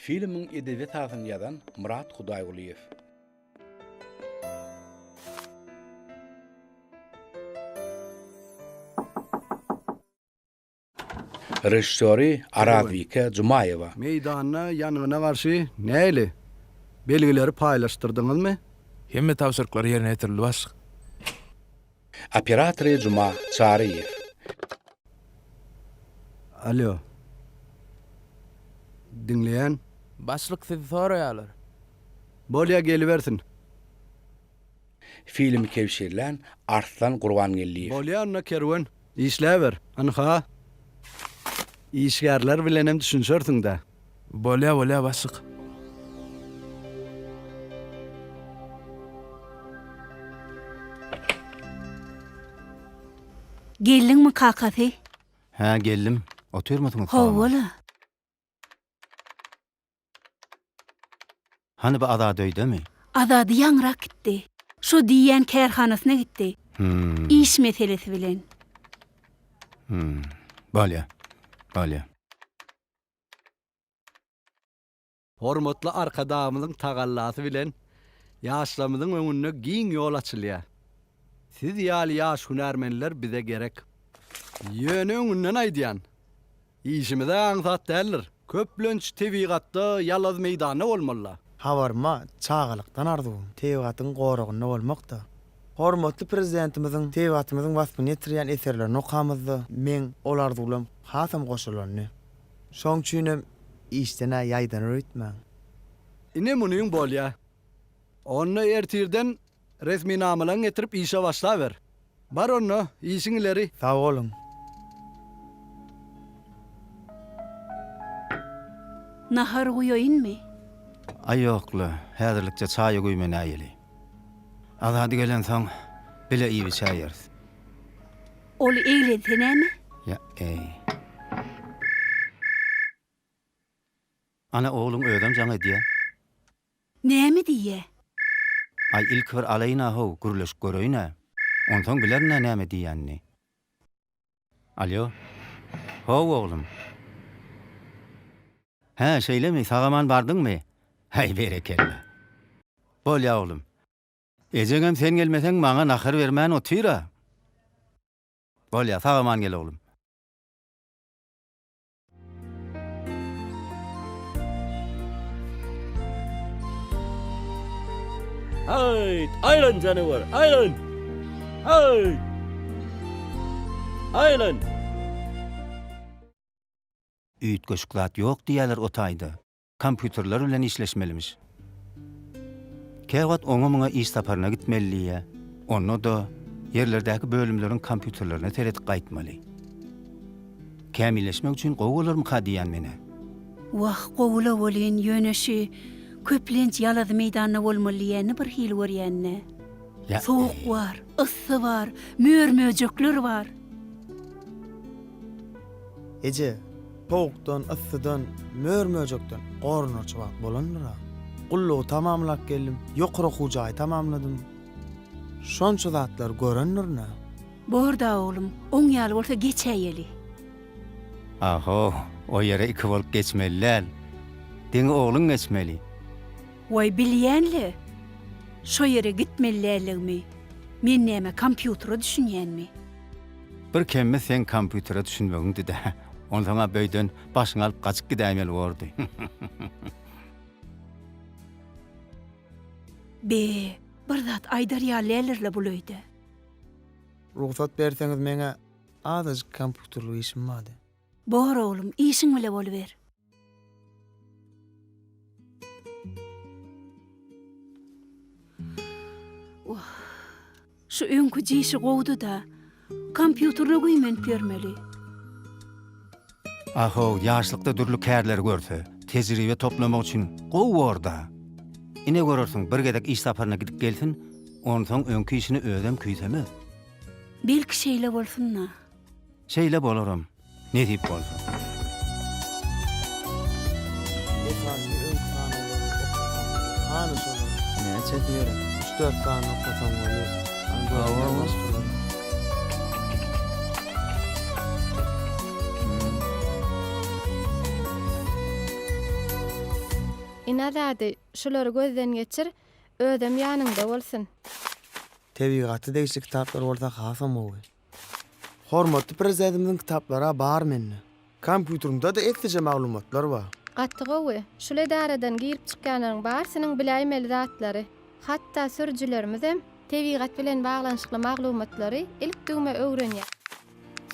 Filmiň edebi esasyny ýazan Myrat Hudaýgulyýew. Režissýory Arazbike Jumaýewa. Meýdanda ýangyna garşy nähili belgileri paýlaşdyrdyňyzmy? Hemme tabşyryklar ýerine ýetirildi başlyk. Operatory Juma Çaryýew. Alýo. Diňleýän. Başlyk sizi soraýarlar. Bolýa gelibersin. Filmi kebşirlän Arslan Gurbangeldiýew. Bolýa onda Kerwen, işläber. Ynha, işgärler bilenem düşünişersiň-dä. Bolýa, bolýa başlyk. Geldiňmi kakasy? Hä, geldim. Otyrmysyňyz sag-aman? Hawa-la. Hany bu Azady öýdemi? Azady ýaňrak gitdi. Şo diýýän kärhanasyna gitdi. Hmm. Iş meselesi bilen. Hmm. Bolýa. Bolýa. Hormatly Arkadagymyzyň tagallasy bilen ýaşlarymyzyň öňünde giň ýol açylýar. Siz ýaly ýaş hünärmenler bize gerek. Ýöne öňünden aýdýan, işimiz-ä aňsat däldir. Köplenç tebigatda, ýalaz meýdanda bolmaly-da. Habaryma çagalykdan arzuwym tebigatyň goragynda bolmakda. Hormatly Prezidentimiziň tebigatymyzyň waspyny ýetirýän eserlerini okamyzda meň ol arzuwlam hasam goşalandy. Şoň üçinem işden-ä ýaýdanar öýtmäň. Ine munyň bolýa. Onda ertirden resminamalaňy getirip işe başlaber. Bar onda, işiň ileri. Sag boluň. Nahar guýaýynmy? Aý ýok-la, häzirlikçe çaýa güýmenäýeli. Azady gelensoň, bile iýip-içäýeris. Ol eglense näme? Ýa-eý. Ana, ogluň özem jaň edýä. Näme diýýä? Aý, ilki bir alaýyn-a how, gürleşip göreýin-ä. Onsoň bilerin-ä näme diýýänini. Alýo. How, oglum. Hä, şeýlemi, sag-aman bardyňmy? Häý, berekella. Bolýa, oglum. Ejeňem sen gelmeseň maňa nahar bermän otyr-a. Bolýa, sag-aman gel, oglum. Haýt, aýlan janawar, aýlan! Haýt! Aýlan! Üýtgeşik zat ýok diýýäler o taýda. Kompýuterler bilen işleşmelimiş. Käwagt oňa-muňa iş saparyna gitmeli diýýä. Onda-da, ýerlerdäki bölümleriň kompýuterlerine seredip gaýtmaly. Kämilleşmek üçin gowy bolarmyka diýýän men-ä. Wah, gowy-la welin, ýöne şü, köplenç ýalazy meýdanda bolmaly diýýänini bir hili görýän-dä. Sowuk bar, yssy bar, mör-möjekler bar. Eje, sowukdan, yssydan, mör-möjekden goranarça wagt bolandyr-a. Gullugy tamamlap geldim, ýokary okuw jaýy tamamladym. Şonça zatlary görendirin-ä. Bor-da, oglum, oň ýaly bolsa geçäýeli. Aho, o ýere iki bolup geçmeli däl. Diňe ogluň geçmeli. Waý, bilýän-le, şo ýere gitmeli däldigimi. Men näme, kompýutere düşünýänmi? Bir kemi seň kompýutere düşünmegiňdi-dä. Onsoň-a böýden başyňy alyp gaçyp gidäýmeli bordy. Be, bir zat aýdar ýaly däldir-le bul öýde. Rugsat berseňiz meň-ä azajyk kompýuterlik işim bardy. Bor oglum, işiň bile boluber. Wah. Şu öňki jişi gowudy-da. Kompýuterine güýmenip ýörmeli. Ahow, ýaşlykda dürli kärleri görse, tejribe toplamak üçin gowy bor-da. Ine görersiň, bir gezek iş saparyna gidip gelsin, onsoň öňki işini özem küýsemez. Belki şeýle bolsun-da. Şeýle bolaram, nesip bolsa. Esasy öňki sanawlary okasaň hany şolar. Näçesi gerek? Üç-dört sany okasaň bolýar. Hany görünýär başgalar. Ine Azady, şulary gözden geçir, özem ýanyňda bolsun. Tebigata degişli kitaplar bolsa hasam gowy. Hormatly Prezidentimiziň kitaplary-a bar mende. Kompýuterimde-de eslije maglumatlar bar. Gaty gowy. Şul edaradan girip çykýanlaryň barsynyň biläýmeli zatlary. Hatda sürüjilerimizem tebigat bilen baglanyşykly maglumatlary ilk düwme öwrenýär.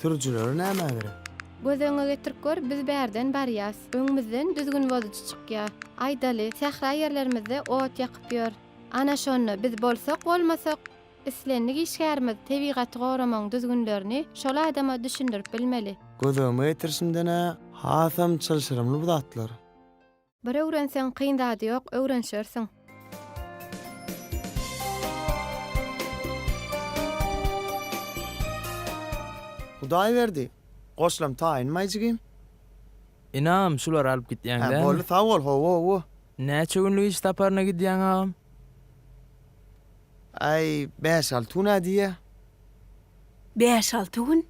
Sürüjilere nämä gerek? Göz öňüňe getirip gör, biz bärden barýas. Öňümizden düzgünbozujy çykýar. Aýdaly, sähra ýerlerimizde ot ýakyp ýör. Ana şonda biz bolsak bolmasak, islendik işgärimiz tebigaty goramagyň düzgünlerini şol adama düşündirip bilmeli. Göz öňüme getirişimden-ä hasam çylşyrymly bu zatlar. Bir öwrenseň kyn zady ýok, öwrenşersiň. Hudaýberdi, goşlam taýynmaý jigim? Ine agam şulary alyp gitýäň Hä, dälmi? boldy sag bol, hawa, hawa. Näçe günlük iş saparyna gidýäň agam? Aý, bäş-alty gün-ä diýýä. Bäş-alty gün?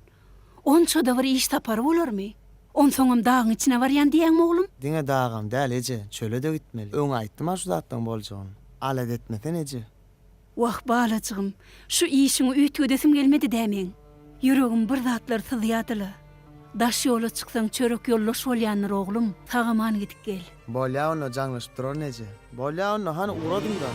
Onça-da bir iş sapary bolarmy? Onsoňam dagyň içine barýan diýýäňmi, oglum? Diňe dagam däl, eje, çöle-de gitmeli. Öň aýtdym-a şu zatlaryň boljagyny. Alada etmesene, eje. Wah, balajygym, şu işiňi üýtgedesim gelmedi-dä meň. Ýüregim bir zatlar syzýady-la. Daş ýola çyksaň çörek ýoldaş bolýandyr, oglum. Sag-aman gidip gel. Bolýa onda, jaňlaşyp duraryn, eje. Bolýa onda, hany ugradym-da.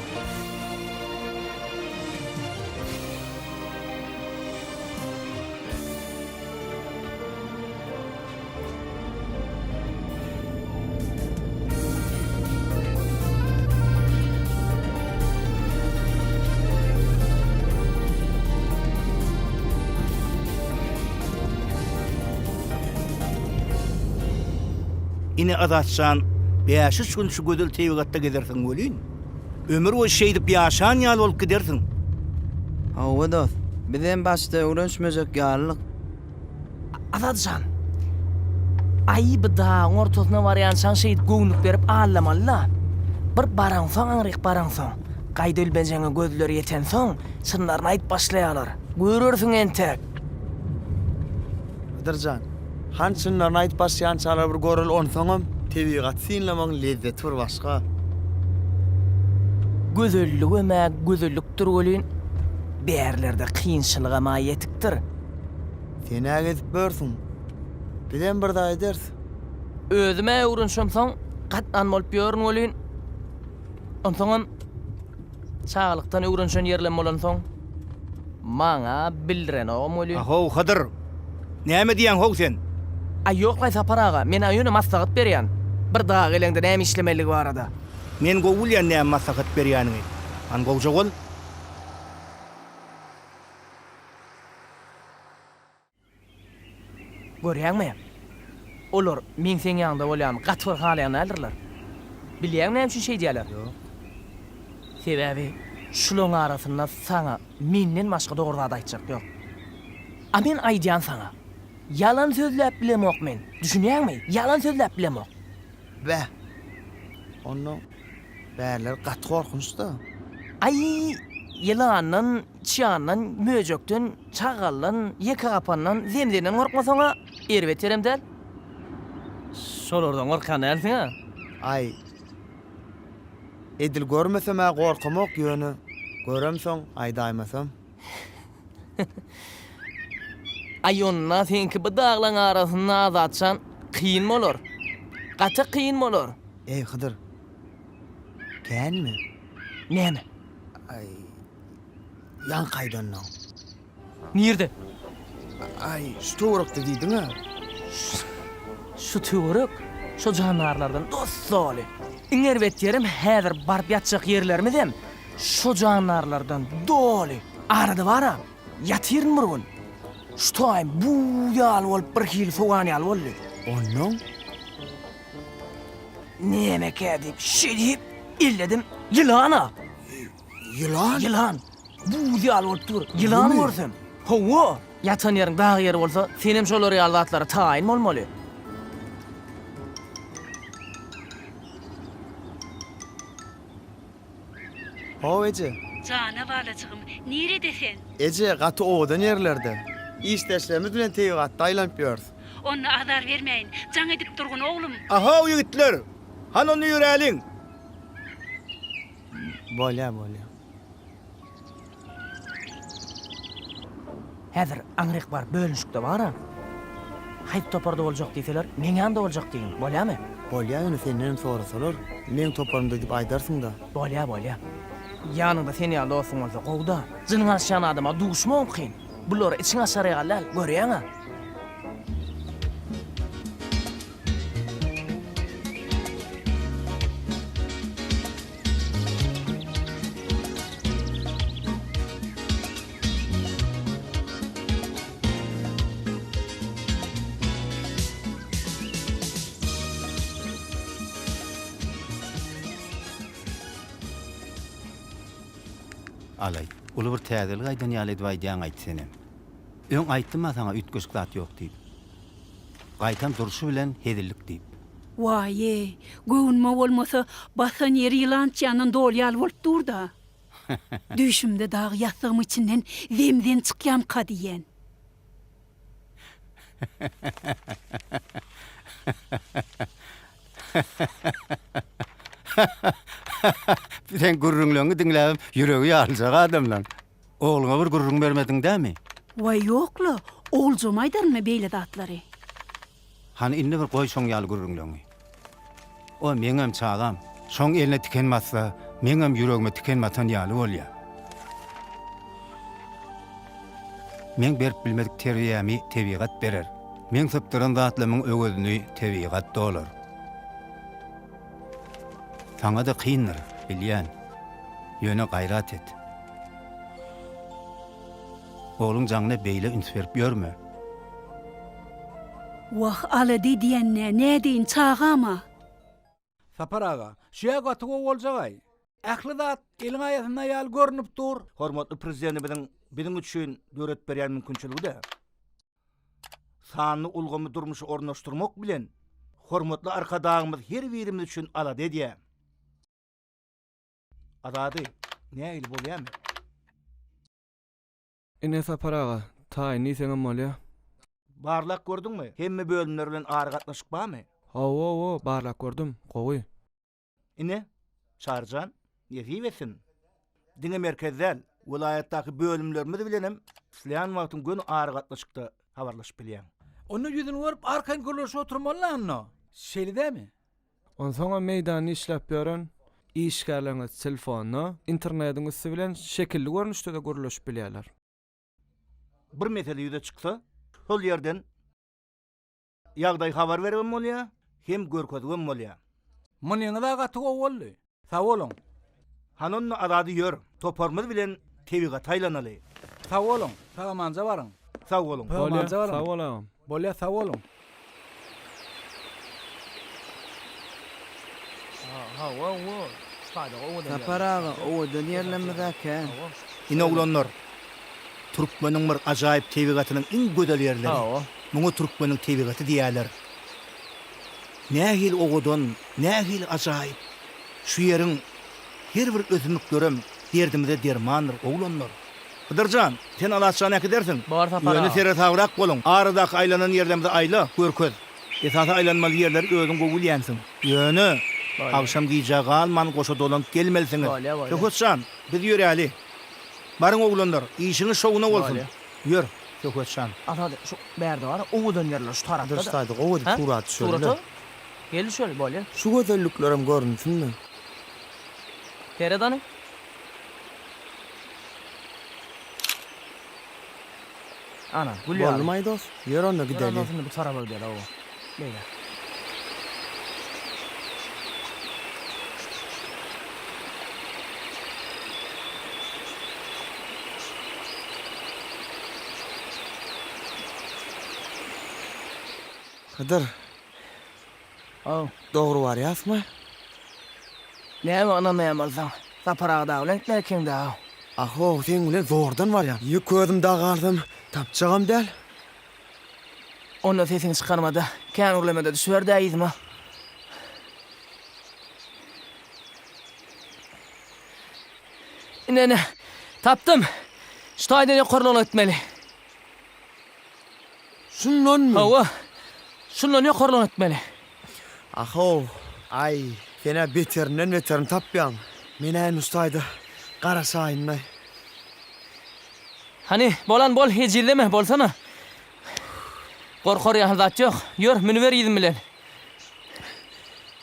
Ine Azatjan, bäş-üç gün şu gözel tebigatda gezersiň welin, ömür boýy şeýdip ýaşan ýaly bolup gidersiň. Hawa dost, bizem başda öwrenişmejek ýalylyk. Azatjan, aý bu dagyň ortasyna barýançaň şeýdip göwnlük berip aldamaly-da. Bir baraňsoň aňryk baraňsoň, gaýdylbejeňe gözleri ýetensoň, çynlaryny aýdyp başlaýarlar. Görersiň entek. Hydyr jan, han çynlaryny aýdyp başlaýançalar bir göreli onsoňam tebigaty synlamagyň lezzeti bir başga. Gözelligem-ä gözellikdir welin, bärlerde kynçylygam-a ýetikdir. Sen-ä gezip börsüň. Bizem bir zat ederis. Özüm-ä öwrenişemsoň gatnan bolup ýörün welin, onsoňam çagalykdan öwrenişen ýerlem bolansoň, maňa bildirenogam welin. A-how, Hydyr! Näme diýýäň-how sen? Aý, ýok-laý, Sapar aga, men-ä ýöne maslahat berýän. Bir daga geleňde näme işlemelidigi barada. Men gowy bilýän näme maslahat berýäniňi. Hany gowja bol. Görýäňmi? Olar meň seň ýanyňda bolýanymy gaty bir halaýan däldirler. Bilýäňmi näme üçin şeýdýärler? Ýok. Sebäbi şulaň arasynda saňa menden başga dogry zat aýtjak ýok. A men aýdýan saňa. Ýalan sözläp bilemok men. Düşünýäňmi? Ýalan sözläp bilemok. Beh. Onda bärler gaty gorkunç-da. Aý, ýylandan, çyýandan, möjekden, çagaldan, ýekegapandan, zemzenden gorkmasaň-a, erbet ýerem däl. Şolardan gorkan dälsiň-ä? Aý, edil görmesem-ä gorkamok, ýöne göremsoň aýdaýmasam. Aý onda seňki bu daglaň arasynda Azatjan kyn bolar. Gaty kyn bolar. Eý Hydyr. Känmi? Näme? Aý ýaňky aýdanyň. Nirde? Aý şu töwerekde diýdiň-ä. Şu töwerek şo jandarlardan dos-doly. Iň erbet ýerem häzir baryp ýatjak ýerlerimizem Şo jandarlardan doly. Arada bar-a, ýatyryn bir gün. Şu taýym buz ýaly bolup birhili sowan ýaly boldy. Onnoň? Nämekä diýip, şeýdip elledim. Ýylan-a! Ýylan? Ýylan. Buz ýaly bolup dur. Ýylan görsem. Hawa, ýatan ýeriň dag ýeri bolsa, senem şolar ýaly zatlara taýyn bolmaly. How eje. Jana balajygym, nirede sen? Eje, gaty owadan ýerlerde. Işdeşlerimiz bilen tebigatda aýlanyp ýörüs. Onda azar bermäýin. Jaň edip durgun, oglum. Ahow ýigitler! Hany onda ýöräliň! Bolýa, bolýa. Häzir aňryk baryp bölünişikde bar-a. Haýsy toparda boljak diýseler, meň ýanymda boljak diýgin, bolýamy? Bolýa, ýöne sendenem sorasalar, meň toparymda diýip aýdarsyň-da. Bolýa, bolýa. Ýanyňda sen ýaly dostuň bolsa gowy-da. Jynyň alyşýan adama duşmagam kyn. Bulara içiň açar ýaly däl, görýäň-ä. Alaý, uly bir täzelik aýdan ýaly edip aýdýaň-aýt senem. Öň aýtdym-a saňa üýtgeşik zat ýok diýip. Gaýtam durşy bilen hezillik diýip. Waý-eý, göwnüme bolmasa, basan ýeri ýylan çyandan doly ýaly bolup dur-da. Düýşümde dagy ýassygymyň içinden zemzen çykýamyka diýýän. Seň gürrüňleňňi diňläbem ýüregi ýaryljak adamlaň. Ogluňa bir gürrüň bermediň dämi? Waý ýok-la, oguljygyma aýdarynmy beýle zatlary. Hany indi bir goý şoň ýaly gürrüňleňi. O meňem çagam. Şoň eline tiken batsa, meňem ýüregime tiken batan ýaly bolýa. Meň berip bilmedik terbiýämi tebigat berer. Meň sypdyran zatlamyň öwezini tebigat dolar. Saňa-da kyndyr, bilýän. Ýöne gaýrat et. Ogluň jaňyna beýle üns berip ýörme. Wah, alada edýän-dä, nädeýin, çagam-a. Sapar aga, şu-ýa gaty gowy boljag-aý. Ähli zat eliň aýasynda ýaly görnüp dur. Hormatly Prezidentimiziň biziň üçin döredip berýän mümkinçiligi-de. Sanly ulgamy durmuşa ornaşdyrmak bilen, hormatly Arkadagymyz her birimiz üçin alada edýär. Azady, nähili bolýarmy? Ine Sapar aga, taýyn diýseňem bolýa. Barlap gördüňmi? Hemme bölümler bilen aragatnaşyk barmy? Hawa, hawa, barlap gördüm. Gowy. Ine, Çary jan, nesip etsin. Diňe merkez däl, welaýatdaky bölümlerimiz bilenem islän wagtyň göni aragatnaşykda habarlaşyp bilýäň. Onda ýüzüni görüp arkaýyn gürleşip oturmaly-la onda. Şeýle dämi? Onsoňam meýdanda işläp ýören işgärleriňiz telefonda, internediň üsti bilen şekilli görnüşde-de gürleşip bilýärler. Bir mesele ýüze çyksa, şol ýerden ýagdaý habar beribem bolýar, hem görkezibem bolýar. Munyňyz-a gaty gowy boldy. Sag boluň. Hany onda Azady ýör, toparymyz bilen tebigata aýlanaly. Sag boluň, sag-amanja baryň. Sag boluň. Bolýa, sag bol agam. Bolýa, sag boluň. Sapar aga, owadan ýerlerimiz-ä kän. Ine oglanlar, türkmeniň bir ajaýyp tebigatynyň iň gözel ýerleri. Muňa türkmeniň tebigaty diýýärler. Nähili owadan, nähili ajaýyp. Şu ýeriň her bir ösümliklerem derdimize dermandyr, oglanlar. Hydyr jan, sen Alaçjany äkidersiň. Bor Sapar Ýöne aga. seresabrak boluň. Aradaky aýlanan ýerlerimizi aýla, görkez. Esasy aýlanmaly ýerleri özüň gowy bilýänsiň. Ýöne, Bolýa. agşam gijä galman goşa dolanyp gelmelisiňiz. Bolýa, bolýa. Söhbet jan, biz ýöräli. Baryň oglanlar, işiňiz şowuna bolsun. Bolýa. Ýör, Söhbet jan. Azady, şu bärde bar, owadan ýerler şu tarapda-da. Dürs aýdy, gowy edip Hä? surat düşeli-le. Surata? Gel düşeli, bolýa. Şu gözelliklerem görünsin-le. Seret hany. Ana, gül ýaly. Boldumaý dos, ýör onda Ýör gideli. onda indi bu tarapa gideli, hawa. Beýle. Hydyr. Haw. Dogry barýasmy? Näme ynanmaýan bolsaň, Sapar aga dagy bilen gitmeli ekeniň dagy. Ahow, seň bilen zordan barýan. Ýük özüm dagy alsam, tapjagam däl. Onda sesiňi çykarma-da, kän gürleme-de düşüber-dä yzyma. Ine, ine, tapdym. Şu taýdan ýokarlygyna gitmeli. Şundanmy? Hawa, şundan ýokarlygyna gitmeli. Ahow, aý, sen-ä beterinden beterini tapýaň. Men-ä indi şu taýda garaşaýyn-laý. Hany, bolan bol, ejizleme, bolsana. Gorkar ýaly zat ýok. Ýör, münüber yzym bilen.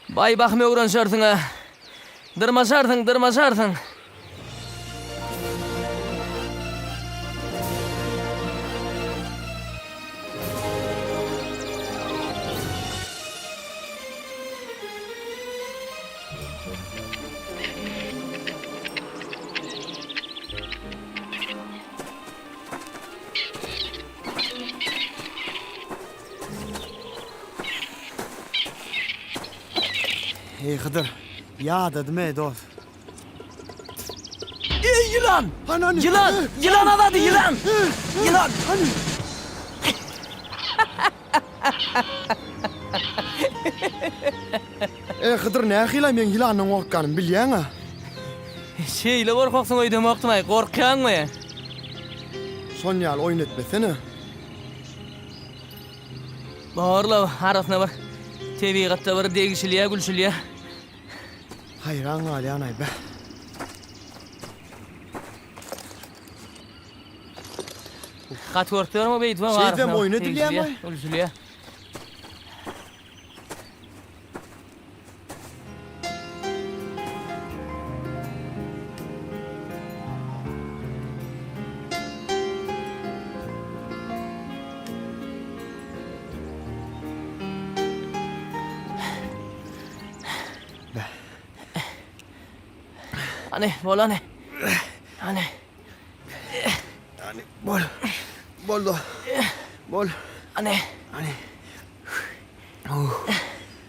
Baý, bahym öwrenişersiň-ä. Dyrmaşarsyň, dyrmaşarsyň. Eý Hydyr, ýadadym-eý dost. Eý ýylan! Ýylan! Ýylan azady, ýylan! Ýylan! Eý Hydyr, nähili-aý meň ýylandan gorkýanymy bilýäň-ä? Şeýle gorkaksyň öýdemokdym-aý, gorkýaňmy? Şon ýaly oýun etmesene. Borla, arasyna bir tebigatda bir degişilýä, gülşülýä. Haýran galýan-aý, beh. Gaty görüp ýörme beýdip Şeýdibem oýun edilýärmi? Gülşülýä. Hany, bol hany. Hany. Hany, bol. Boldy. Bol. Hany. Hany.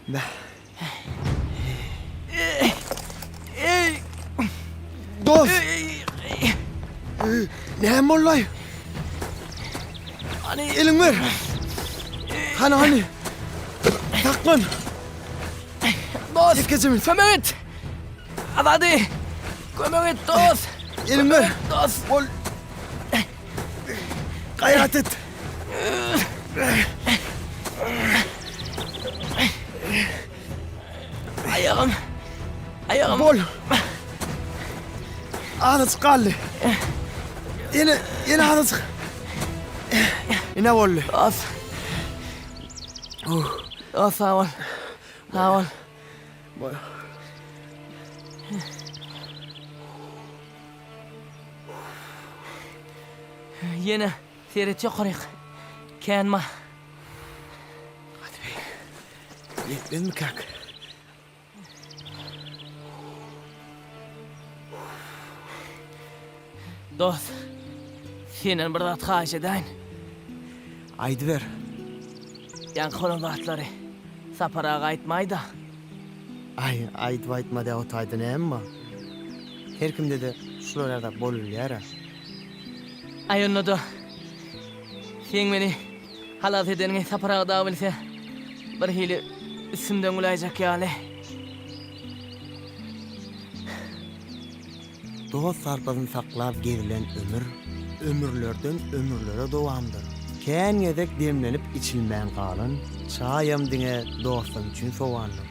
Beh. Dost! Näme boldy? Hany. Eliň ber. Hany, hany. Saklan. Dost. Ýekeje min. Kömek et. Azady. Kömek et, dost. Eliň ber. Dost. Bol. Gaýrat et. Aýagym. Aýagym. Bol. Azajyk galdy. Ýene, ýene azajyk. Ine boldy. Dost. Dost sag bol. Sag bol. Bol. Ýene seret ýokaryk. Kän ma. Hadi beý. Ýetmezmikäk? Dost, senden bir zat haýyş edäýin. Aýdyber. Ýaňky bolan zatlary Sapar aga aýtmaý-da. Aý, aýdyp-aýtma dä o taýda näme bar? Her kimde-de şular ýaly zat bolubilýär-ä. Aý onda-da, seň meni halas edeniňi Sapar aga dagy bilse, birhili üstümden güläýjek ýaly. Dost sarpasyny saklap gezilen ömür, ömürlerden ömürlere dowamdyr. Kän gezek demlenip içilmän galan çaýam diňe dostlar üçin sowandyr.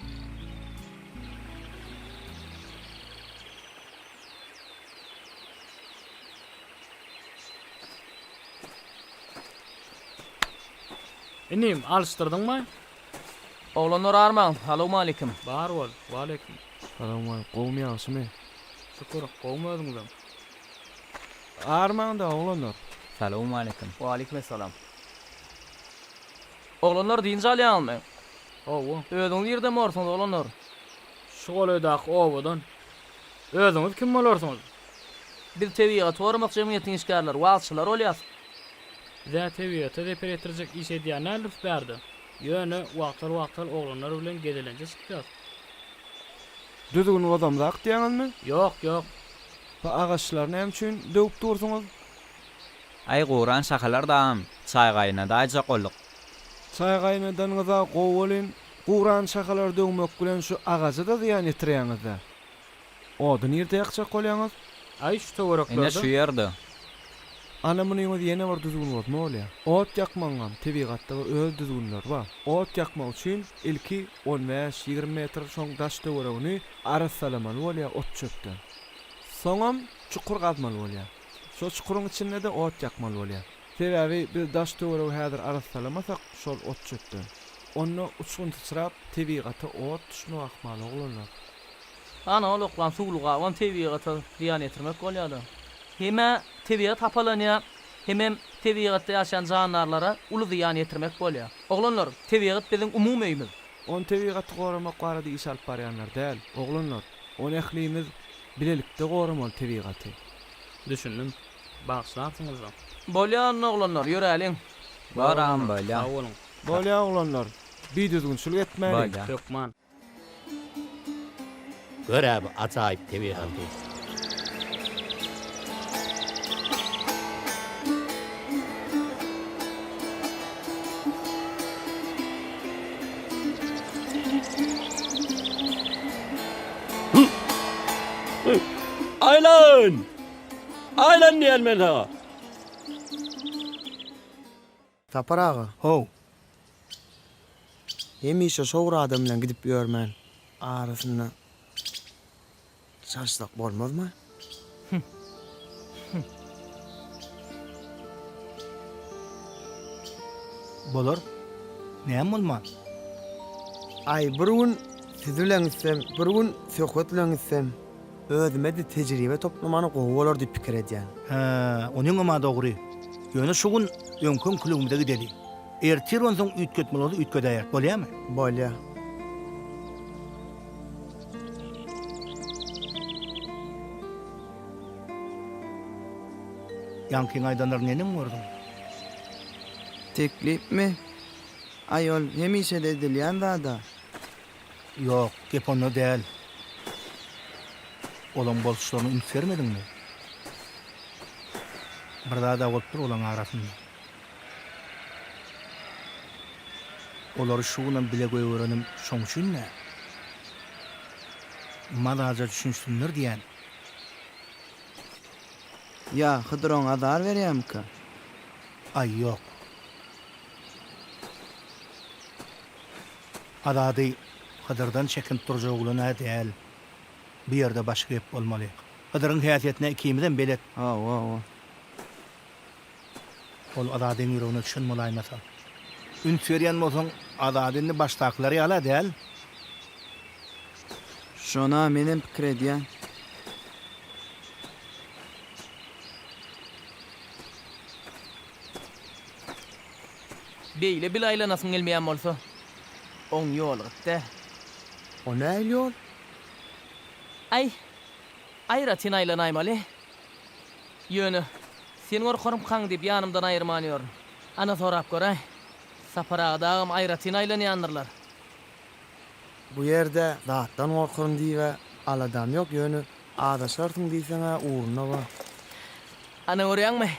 Inim, alyşdyrdyňmy? Oglanlar armaň, salowmalikim. Bar bol, waleýkim. Salowmalik, gowumy ýagşymy? Şükür, gowumy özüňizem? Armaňda oglanlar. Salowmalikim. Waleýkim essalam. Oglanlar dynç alýaňyzmy? Hawa. Özüňiz nirden borsuňyz oglanlar? Şu golaýdaky obadan. Özüňiz kim bolarsyňyz? Biz tebigaty goramak jemgyýetiniň işgärleri, wagyzçylar bolýas. Biz-ä tebigata zeper ýetirjek iş edýän däldiris bärde. Ýöne wagtal-wagtal oglanlar bilen gezelenje çykýas. Düzgün bozamzak diýýäňizmi? Ýok, ýok. Bu agaçlary näme üçin döwüp dursuňyz? Aý guran şahalar dagam çaý gaýnadaýjak bolduk. Çaý gaýnadanyňyz-a gowy welin, guran şahalary döwmek bilen şu agaja-da zyýan ýetirýäňiz-dä. Ody nirde ýakjak bolýaňyz? Aý şu töwereklerde. Ine şu ýerde. Ana munyňyz ýene bir düzgün bozma bolýar. Ot ýakmagyňam tebigatda bir öz düzgünleri bar. Ot ýakmak üçin ilki on bäş, 20 metr şoň daş-töweregini arassalamaly bolýar ot-çöpden. Soňam çukur gazmaly bolýar. Şo çukuryň içinde-de ot ýakmaly bolýar. Sebäbi biz daş-töweregi häzir arassalamasak şol ot-çöpden. Onda uçgun syçrap tebigata ot düşmek ahmal oglanlar. Ana ol oklan suwly gabam tebigata zyýan ýetirmek bolýada. Hem-ä tebigat hapalanýar, hemem tebigatda ýaşaýan jandarlara uly zyýan ýetirmek bolýar. Oglanlar, tebigat biziň umumy öýümiz. Ony tebigaty goramak barada iş alyp barýanlar däl, oglanlar. Ony ählimiz bilelikde goramaly tebigaty. Düşündim. Bagyşlarsyňyzda. Bolýa onda oglanlar, ýöräliň. Bor agam bolýa. Sag boluň. Bolýa oglanlar. Bidüzgünçilik etmäliň. Bolýa. Hökman. Gör-ä bu ajaýyp tebigaty. Aýlan! Aýlan diýýän men saňa! Sapar aga. How. Hemişe şo bir adam bilen gidip ýörmän, arasynda çalyşsak bolmazmy? Bolar. Näme bolman? Aý, bir gün siz bilen gitsem, bir gün Söhbet bilen gitsem, özüme-de tejribe toplamany gowy bolar diýip pikir edýän. Hä, onyňam-a dogry. Ýöne şu gün öňki-öňküligimize gideli. Ertir onsoň üýtgetmeli bolsa üýtgedäýeris, bolýamy? Bolýa. Ýaňkyň aýdanlaryny neneň gördüň? Teklipmi? Aý, ol hemişe-de edilýän zad-a. Ýok, gep onda däl. Olaň bolçulygyna üns bermediňmi? Bir zad-a bolupdyr olaň arasynda. Olary şu günem bile goýberenim şoň üçin-dä. Mazaja düşünişsinler diýýän. Ýa Hydyr oňa azar berýärmikä? Aý, ýok. Azady Hydyrdan çekinip durjak oglan-a däl. Bu ýerde başga gep bolmaly. Hydyryň häsiýetine ikimizem belet. Hawa, hawa. Ol Azadyň ýüregine düşen bolaýmasa. Üns berýän bolsaň, Azady indi başdakylar ýaly-a däl. Şona menem pikir edýän. Beýle bil aýlanasyň gelmeýän bolsa, oň ýoly gyt däl. O nähili ýol? Aý, aýratyn aýlanaýmaly. Ýöne, sen gorkarmykaň diýip ýanymdan aýyrman ýörün. Ana sorap göräý. Sapar aga dagam aýratyn aýlanýandyrlar. Bu ýerde zatdan gorkaryn diýib-ä aladam ýok, ýöne azaşarsyň diýseň-ä ugruna bar. Ana görýäňmi?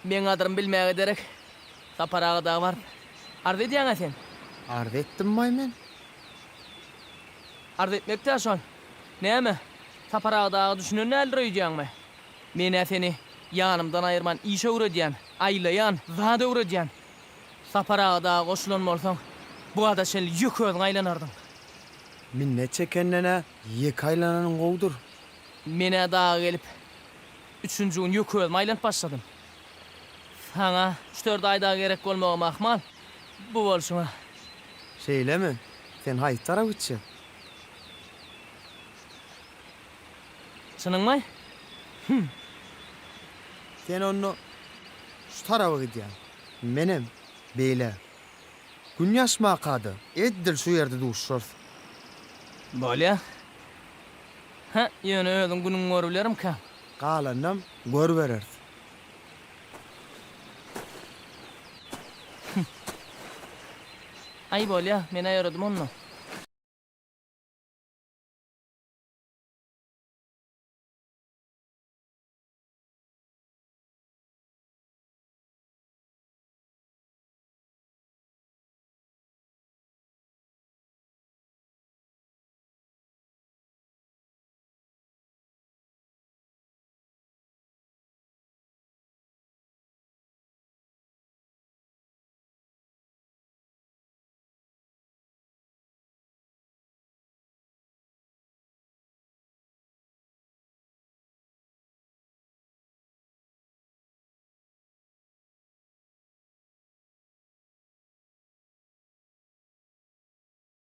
Meň gadyrymy bilmäge derek Sapar aga dagy baryp arz edýäň-ä sen? Arz etdimmaý men? Arz etmek-dä şol. Näme, Sapar aga dagy düşünen däldir öýdýäňmi? Men-ä seni ýanymdan aýyrman iş öwredýän, aýlaýan, zat öwredýän. Sapar aga daga goşulan bolsaň, bu wagta çenli ýeke özüň aýlanardyň. Minnet çekenden-ä ýeke aýlananyň gowudyr. Men-ä daga gelip, üçünji gün ýeke özüm aýlanyp başladym. Saňa üç-dört aý dagy gerek bolmagam ahmal, bu bolşuňa. Şeýlemi? Sen haýsy tarap gitjek? Çynyňmy? Hüm. Sen onda şu taraba gidýäň. Menem beýle. Gün ýaşmaka-da, edil şu ýerde duşuşarys. Bolýa. Hä, ýöne özüň günüňi görübilerimkäm? Galanynam görübereris. Hüm. Aý, bolýa, men-ä ýöredim onda.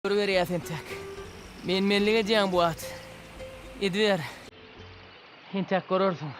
Görüberýäs entek. Men-menlik edýäň bu wagt. Ediber. Entek görersiň.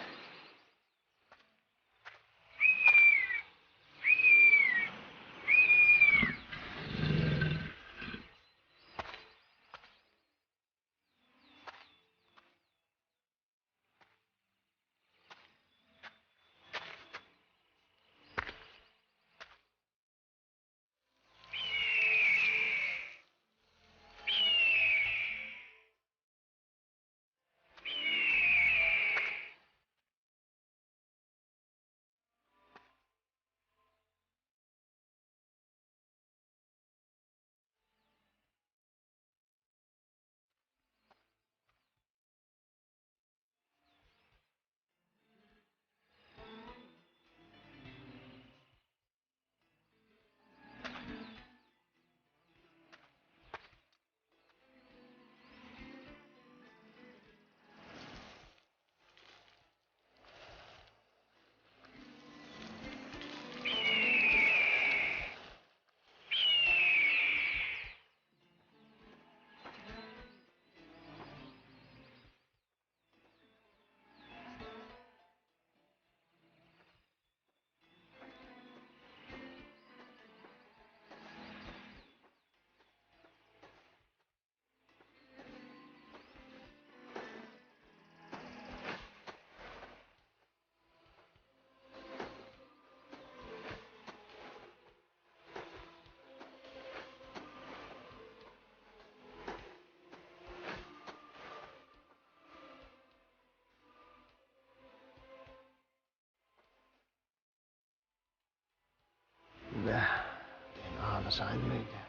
Bäh, men azaşaýdym öýdýän.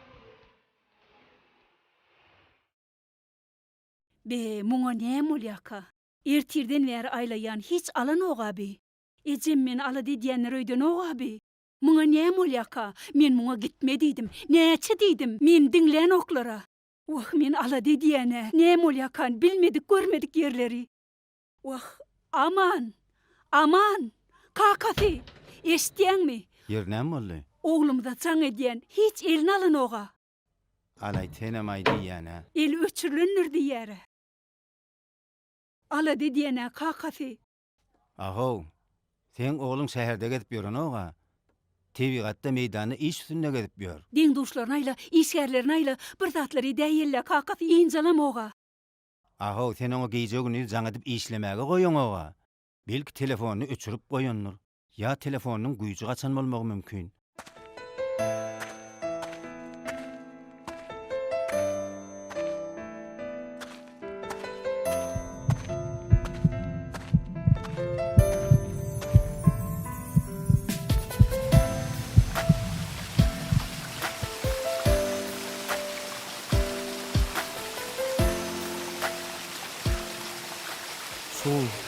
Be, muňa näme bolýaka? Ertirden bäri aýlaýan, hiç alanok-a bi. Ejem meni alada edýändir öýdenok-a bi. Muňa näme bolýaka? Men muňa gitme diýdim. Näçe diýdim? Meni diňlänoklar-a. Wah, men alada edýän-ä. Näme bolýakan, bilmedik, görmedik ýerleri. Wah, Aman! Aman! Kakasy! Eşitýäňmi? Ýeri näme boldy? Oglumyza jaň edýän, hiç eline alanok-a. Alaý, senem-aý diýýän-ä. Eli öçürilendir diýýär-ä. Alada edýän-ä, kakasy. Ahow, seň ogluň şäherde gezip ýörenok-a. Tebigatda, meýdanda iş üstünde gezip ýör. Deň-duşlaryny aýla, işgärlerini aýla, bir zatlar edäýeli-le, kakasy, ynjalamok-a. Ahow, sen oňa gije-gündiz jaň edip işlemäge goýaňoga. Belki telefonyny öçürip goýandyr. Ýa telefonynyň güýji gaçan bolmagy mümkin. Suw.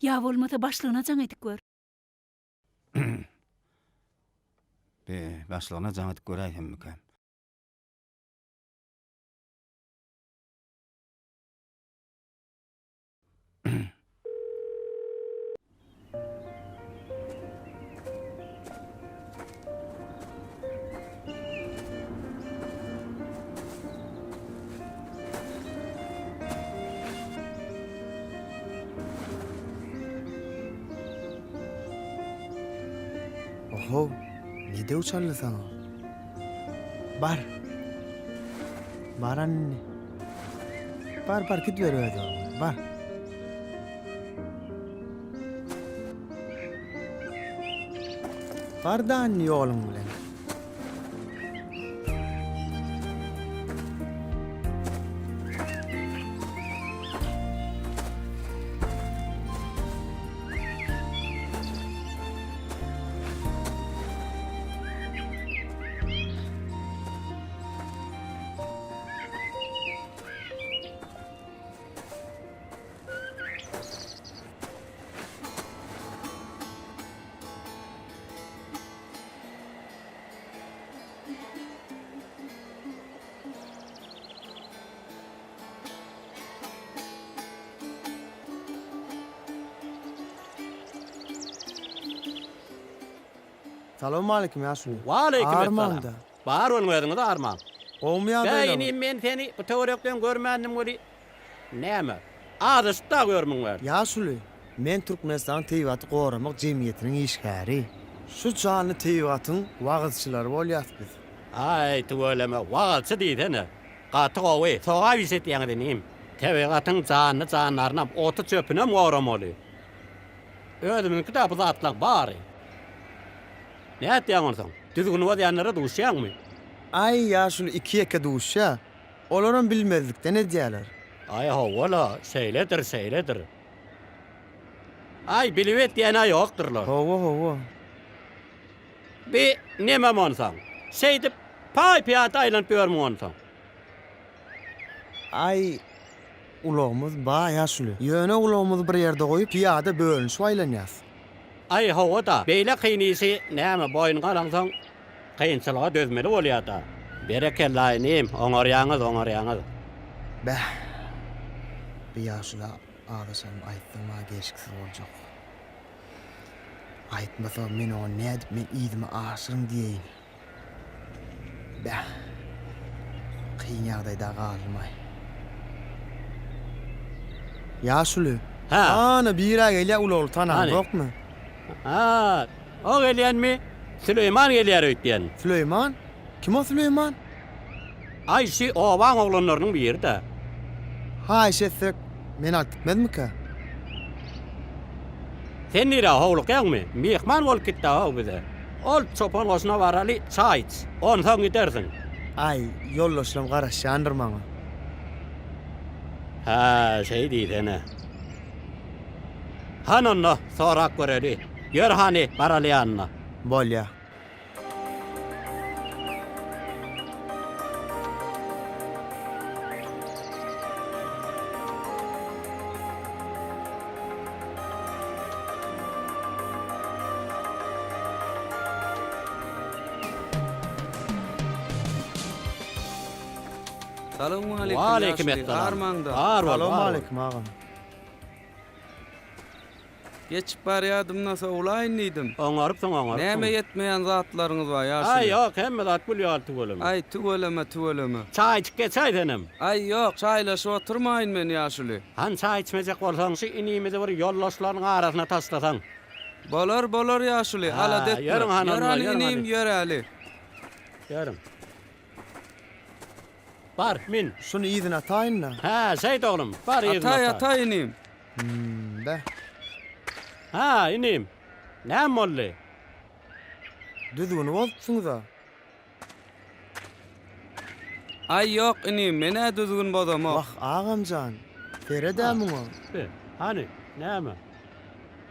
Ýa bolmasa başlygyna jaň edip gör. Be, başlygyna jaň edip göräýsemmikäm? Ohow, ne döw çaldy saňa? Bar. Bar hany indi. Bar, bar, gidiber öz ýoluňa, bar. Bar-da indi ýoluň bilen. Salowmaleýkim ýaşuly. Waleýkim essalam. Armaňda. Bar boluň özüňiz armaň. Gowumy Bäý ýagdaýlaryňyz? inim men seni bu töwerekden görmändim weli näme azaşyp dagy ýörmüň bärde. Ýaşuly, men Türkmenistanyň Tebigaty goramak jemgyýetiniň işgäri. Şu janly tebigatyň wagyzçylary bolýas biz. Aý tüweleme wagyzçy diýsene. Gaty gowy, sogap iş etýäňiz inim. Tebigatyň janly jandarynam, oty çöpünem goramaly. Özümiňki-dä bu zatlaň bary. Nätýäň onsoň? Düzgün bozýanlara duşýaňmy? Aý, ýaşuly iki-ýeke duşýa. Olaram bilmezlikden edýäler. Aý, hawa-la, şeýledir, şeýledir. Aý, bilip etýän-ä ýokdur-la. Hawa, hawa. Bi nemem onsoň? Şeýdip, paý-pyýada aýlanyp ýörmüň onsoň? Aý, ulagymyz bar ýaşuly. Ýöne ulagymyzy bir ýerde goýup, pyýada bölünişip aýlanýas. Aý, hawa-da, beýle kyn işi näme boýnuňa alaňsoň, kynçylyga dözmeli bolýa-da. Berekella, inim, oňarýaňyz, oňarýaňyz. Bäh, bi ýaşula azaşanymy aýtsaň maňa gelşiksiz boljak. Aýtmasa, men oňa nädip men yzyma aşyryň diýeýin. Bäh. Kyn ýagdaýda galdym-aý. Ýaşuly. Hä. Ana, bir-ä gelýär ulagly Hany? tanaňzokmy? Hä, o gelýänmi? Süleýman gelýär öýtýän. Süleýman? Kim o Süleýman? Aý, şi obaň oglanlarynyň biri-dä. Haýyş etsek, meni alyp gitmezmikä? Sen nirä howlukýaňmy? Myhman bolup git-dä-how bize. Ol çopan goşuna baraly, çaý iç. Onsoň gidersiň. Aý, ýoldaşlarym garaşýandyr maňa. Hä, şeý diýsene. Hany onda, sorap göreli. Ýör hany, baraly ýanyna. Bolýa. Salowmaleýkim Waleýkim ýaşuly, essalam. armaňda. Bar bol, bar bol. Salowmaleýkim agam. Geçip barýadym-da sowlaýyn diýdim. Oňarypsyň, oňarypsyň. Näme ýetmeýän zatlaryňyz bar, ýaşuly? Aý, ýok, hemme zat gül ýaly tüweleme. Aý, tüweleme, tüweleme. Çaý içip geçäý senem. Aý, ýok, çaýlaşyp oturmaýyn men, ýaşuly. Hany çaý içmejek bolsaň, şu inimizi bir ýoldaşlarynyň arasyna taşlasaň. Bolar, bolar, ýaşuly, alada etme. Ýörüň hany Ýör onda, hany, ýörüň inim, hany. ýöräli. Ýörüň. Bar, min. Şuny yzyna ataýyn-da. Hä, şeýt oglum, bar yzyna Ataý, ataý. ataý, inim. Hüm-be. Hä, inim, näme boldy? Düzgüni bozupsyňyz-a. Aý, ýok, inim, men-ä düzgün bozamok. Wah, agam jan, sered-ä muňa. Be, hany, näme?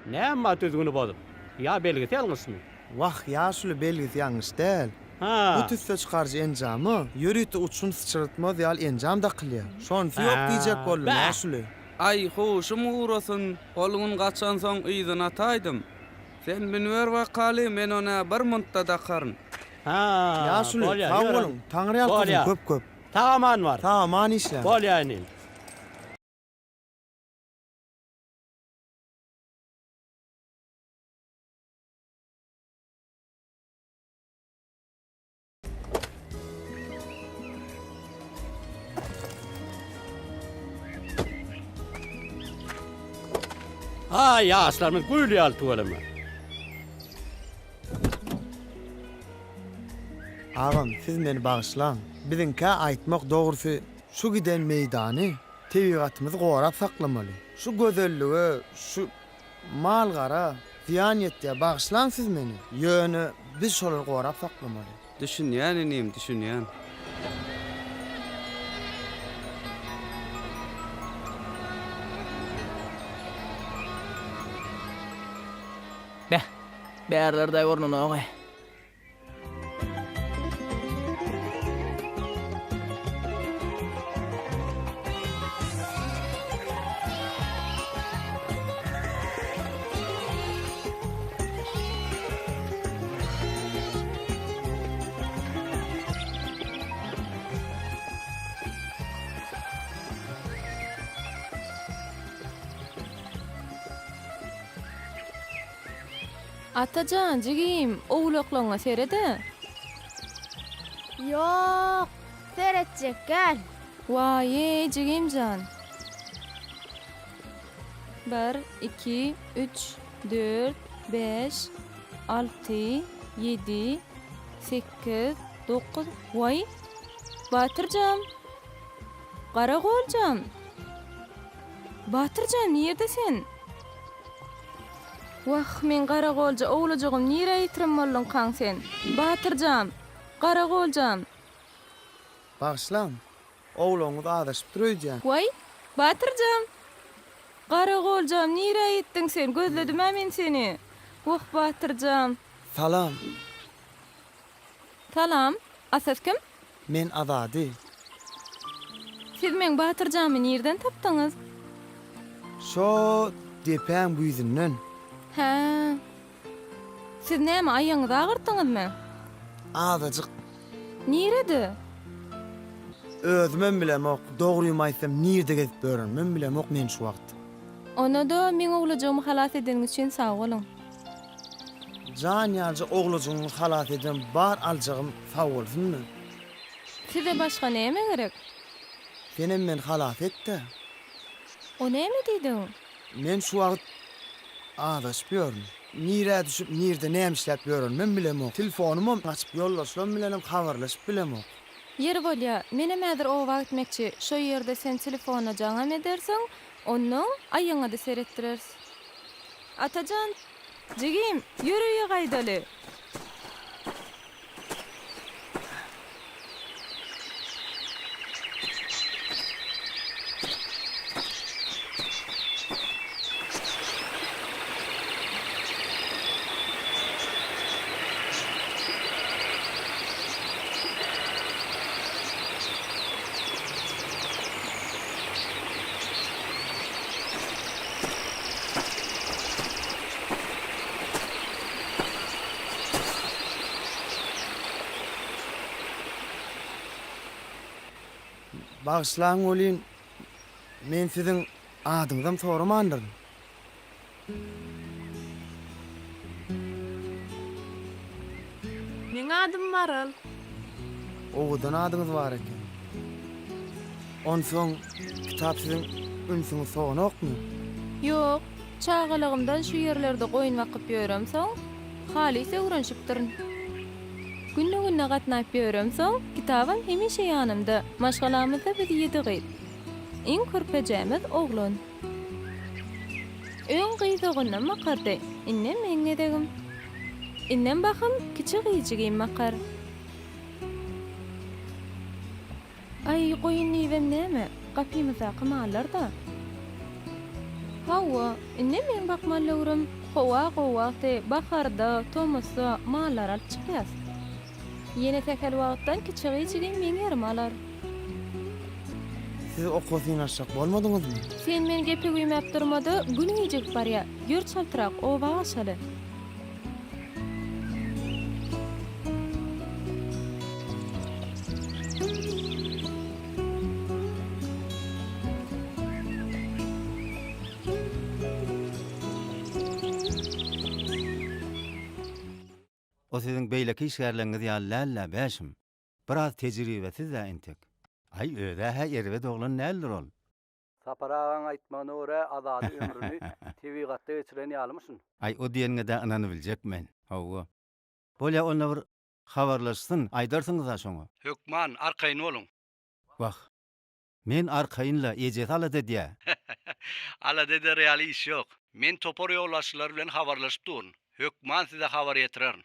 Näme bar düzgüni bozup? Ýa belgisi ýalňyşmy? Wah, ýaşuly, belgisi ýalňyş däl. Hä. Bu tüsse çykaryjy enjama ýörite uçgun syçratmaz ýaly enjam dakylýar. Şonsy ýok diýjek boldum, ýaşuly. Aý, huşum gurasyn, ol gün gaçansoň yzyna ataýdym. Sen münüber bakaly, men on-a bir muntda dakaryn. Hä, Ýaşuly, bolýa, sag ýörüň. boluň, Taňryýalkasyn Bolýa. köp-köp. Sag-aman bar. Sag-aman işläň. Bolýa inim. Aý, ýaşlarymyz gül ýaly tüweleme. Agam, siz meni bagyşlaň. Biziňkä aýtmak dogrusy, şu giden meýdany, tebigatymyzy gorap saklamaly. Şu gözellige, şu mal-gara zyýan ýetýär, bagyşlaň siz meni. Ýöne biz şolary gorap saklamaly. Düşünýän inim, düşünýän. Beh, bärlerde görnenok-aý. Atajan, jigim, owlaklaňňa sered-ä. Ýok, seretjek däl. Waý-eý, jigim jan. Bir, iki, üç, dört, bäş, alty, ýedi, sekiz, dokuz, waý, Batyrjan! Garagoljan! Batyrjan, nirde sen? Wah, meň garagolja owlajygym nirä ýitirim bolduňkaň sen? Batyrjan! Garagoljam! Bagyşlaň, owlagyňyz azaşypdyr öýdýän. Waý, Batyrjan! Garagoljam, nirä ýitdiň sen? Gözledim-ä men seni. Wah, Batyrjan! Salam. Salam. A siz kim? Men Azady. Siz meň Batyrjamy nirden tapdyňyz? Şo depäň güýzünden. Hä. Siz näme, aýagyňyzy agyrtdyňyzmy? Azajyk. Nirede? Özümem bilemok. Dogrymy aýtsam, nirde gezip ýörenimem bilemok men şu wagt. Onda-da meň owlajygymy halas edeniňiz üçin sag boluň. Jan ýalyja owlajygyňy halas eden bar aljagym sag bolsunmy? Size başga näme gerek? Senem meni halas et-dä. O näme diýdigiň? Men şu wagt azaşyp ýörün. Nirä düşüp, nirde näme işläp ýörenimem bilemok. Telefonymam açyp, ýoldaşlarym bilenem habarlaşyp bilemok. Ýeri bolýa, menem häzir oba gitmekçi. Şo ýerde sen telefona jaňam edersiň, onnoň aýaňa-da seretdireris. Atajan, jigim, ýör öýe gaýdaly. Bagyşlaň welin, men siziň adyňyzam soramandyryn. Meň adym Maral. Owadan adyňyz bar eken. Onsoň kitap siziň ünsüňizi soganokmy? Ýok, çagalygymdan şu ýerlerde goýun bakyp ýöremsoň, halys öwrenişipdirin. Günde-günde gatnap ýöremsoň, kitabam hemişe ýanymda. Maşgalamyzda biz ýedi gyz. Iň körpejämiz oglan. Öň gyz doganam bakardy, indem meň gezegim. Indem bahym kiçi gyzjygym bakar. Aý, goýun diýibem näme, gapymyzdaky mallar-da. Hawa, indem meň bakmaly döwrüm. Howa gowy wagty, baharda, tomusda mallary alyp çykýas. Ýene sähel wagtdan kiçi gyzjygym meň ýerimi alar. Siz okuwa synanyşjak bolmadyňyzmy? Sen men gepe güýmäp durma-da, gün gijigip barýa. Ýör çaltrak, oba gaçaly. O siziň beýleki işgärleriňiz ýaly däl-dä, Bäşim. Biraz tejribesiz-dä entek. Aý, öz-ä-hä erbet oglan däldir ol. Sapar agaň aýtmagyna görä, Azady ömrüni tebigatda geçiren ýalymyşyn. Aý, o diýeniňe-dä ynanybiljek men. Hawa. Bolýa, onda bir. Habarlaşsyn, aýdarsyňyz-a şoňa. Hökman, arkaýyn boluň. Wah, men arkaýyn-la, ejesi alada edýä. Alada eder ýaly iş ýok. Men topar ýolbaşçylary bilen habarlaşyp durun. Hökman size habar ýetirerin.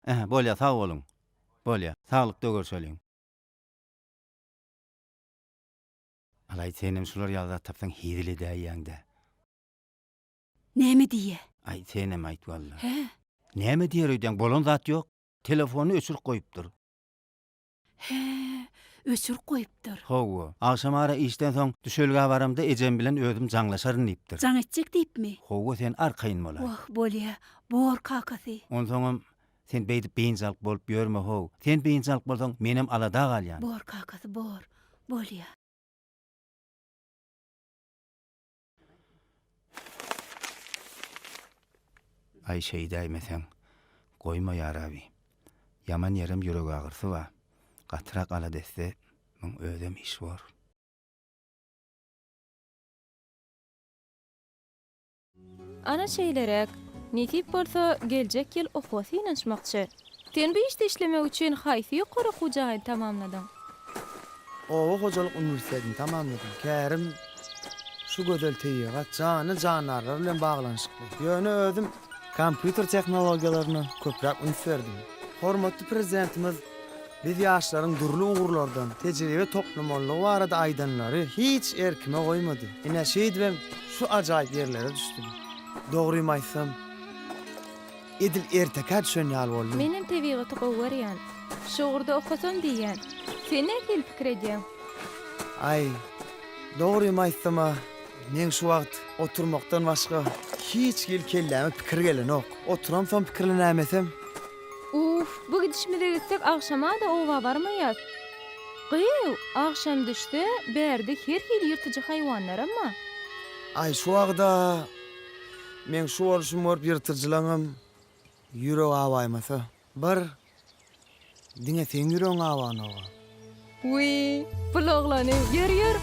Ähä, bolýa, sag boluň. Bolýa, saglykda görşeliň. Alaý, senem şular ýaly zat tapsaň hezil edäýýäň-dä. Näme diýýä? Aý, senem aýt walla. Hä? Näme diýer öýdýäň, bolan zat ýok. Telefonyny öçürip goýupdyr. Hä, öçürip goýupdyr. Hawa, agşamara işden soň düşelgä baramda ejem bilen özüm jaňlaşaryn diýipdir. Jaň etjek diýipmi? Hawa, sen arkaýyn bolaý. Wah, bolýa, bor kakasy. Onsoňam, sen beýdip biynjalyk bolup ýörme how. Sen biynjalyk bolsaň, menem alada galýan. Bor kakasy, bor. Bolýa. Aý şeýdäýmeseň, goýma ýarabi. Ýaman ýerem ýüregagyrysy bar. Gatyrak alada etse, muň özem iş bor. Ana şeýleräk. Nesip bolsa, geljek ýyl okuwa synanyşmakçy. Sen bu işde işlemek üçin haýsy ýokary okuw jaýyny tamamladyň? Oba hojalyk uniwersitetini tamamladym. Kärim şu gözel tebigat, janly-jandarlar bilen baglanyşykly. Ýöne özüm kompýuter tehnologiýalaryna köpräk üns berdim. Hormatly Prezidentimiz biz ýaşlaryň dürli ugurlardan tejribe toplamalydygy barada aýdanlary hiç erkime goýmady. Ine, şeýdibem şu ajaýyp ýerlere düşdüm. Dogrymy aýtsam, Edil ertekä düşen ýaly boldum. Menem tebigaty gowy görýän. Şu ugurda okasam diýýän. Sen nähili pikir edýäň? Aý, dogrymy aýtsam-a, meň şu wagt oturmakdan başga hiç hili kelläme pikir gelenok. Oturamsoň pikirlenäýmesem. Uf, bu gidişimize gitsek agşama-da oba barmaýas. Gyýw, agşam düşse, bärde her hili ýyrtyjy haýwanlaram bar. Aý, şu wagda Meň şu bolşumy görüp ýyrtyjylaňam ýüregi awaýmasa. Bir, diňe seň ýüregiň awanok-a. Wiý, bul oglany, ýör, ýör!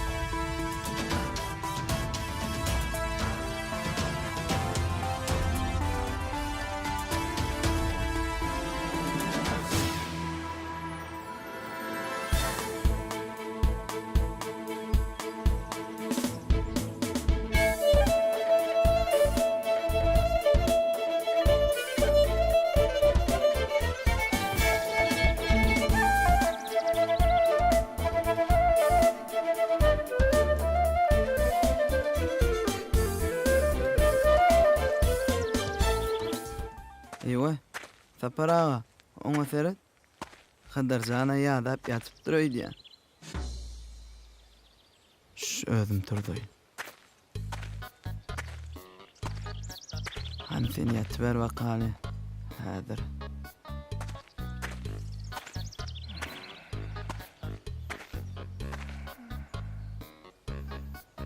Eýwa, Sapar aga, oňa seret. Hydyr jana ýadap ýatypdyr öýdýän. Şş, özüm turzaýyn. Hany sen ýatyber bakaly. Häzir.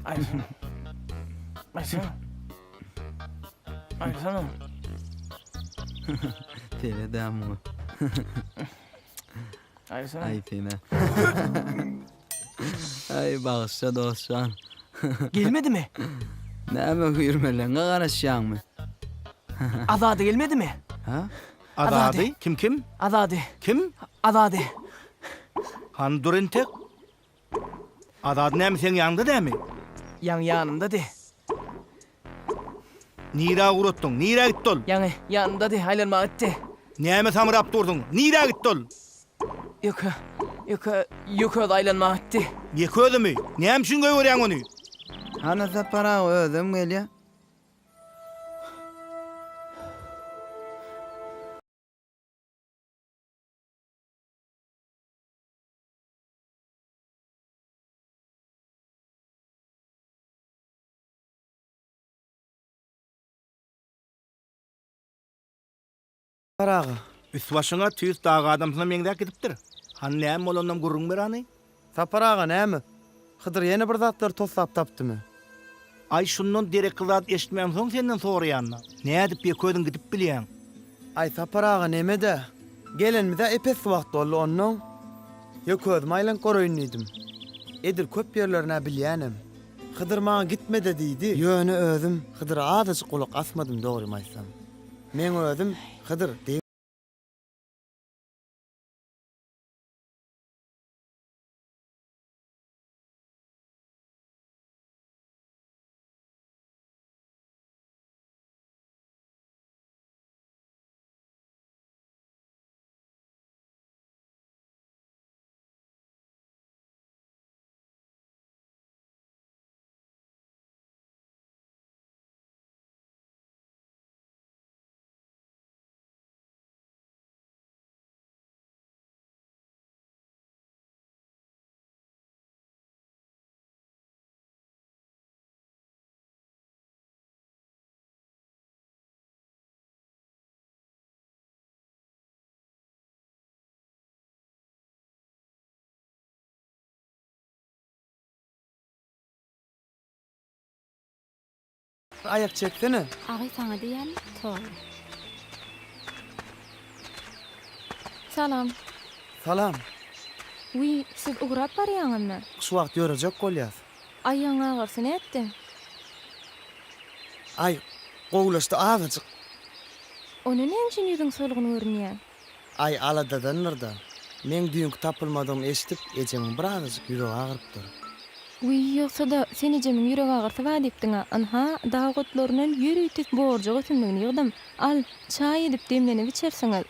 Aýtsana. Aýtsana. Aýtsana. Sene-dä muňa. Aýtsana. Aý sene. Aý bagyşla dostjan. Gelmedimi? Näme hüýrmeleňe garaşýaňmy? Azady gelmedimi? Ha? Azady? Kim kim? Azady. Kim? Azady. Hany dur entek. Azady näme seň ýanyňda dämi? Ýaňy ýanymdady. Nirä ugratdyň? Nirä gitdi ol? Ýaňy ýanymdady, aýlanmaga gitdi. Näme samrap dursuň? Nirä gitdi ol? Ýeke, ýeke, ýeke özi aýlanmaga gitdi. Ýeke özümi? Näme üçin goýberýäň ony? Hany Sapar aga özem gelýä. Sapar aga. Üst-başyň-a tüýs dag adamsyna meňzäp gidipdir. Hany näme bolanynam gürrüň ber hany. Sapar aga, näme? Hydyr ýene bir zatlar toslap tapdymy? Aý, şundan derekli zat eşitmämsoň senden soraýan-da. Nädip ýeke özüň gidip bilýäň? Aý, Sapar aga, neme-dä? Gelenimize ep-esli wagt boldy, onnoň ýeke özüm aýlanyp göreýin diýdim. Edil köp ýerlerin-ä bilýänem. Hydyr maňa gitme-de diýdi. Ýöne özüm Hydyra azajyk gulak asmadym, dogrymy aýtsam. Meň özüm Hydyr. Aýak çeksene. Agy saňa diýýän toba. Salam. Salam. Wiý, siz ugrap barýaňyzmy? Şu wagt ýörejek bolýas. Aýagyň agyrysy nätdi? Aý, gowulaşdy azajyk. Onda näme üçin ýüzüň solgun görünýär? Aý, aladadandyr-da. Meň düýnki tapylmadygymy eşidip, ejemiň birazajyk ýüregi agyrypdyr. Wiý, ýogsa-da, sen ejemiň ýürek agyrysy bar diýipdiň-ä. Ynha, dag otlaryndan ýörite borjak ösümligini ýygdym. Al, çaý edip demlenip içersiňiz.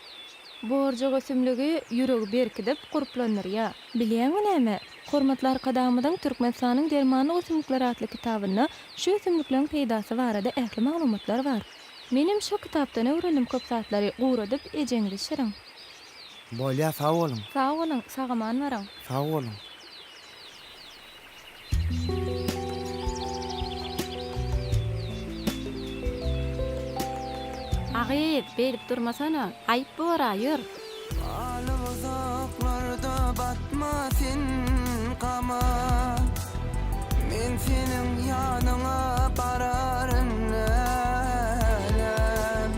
Borjak ösümligi ýüregi berkidip, gurplandyrýar. Bilýäňmi näme? Hormatly Arkadagymyzyň Türkmenistanyň dermanlyk ösümlikleri atly kitabynda şu ösümlikleriň peýdasy barada ähli maglumatlar bar. Menem şo kitapdan öwrendim köp zatlary, guradyp ejeňizi içiriň. Bolýa sag boluň. Sag boluň, sag-aman baryň. Sag boluň. A gyz, beýdip durmasana, aýyp bor-a, ýör. Galyp uzaklarda batma sen gama Men seniň ýanyňa bararyn älem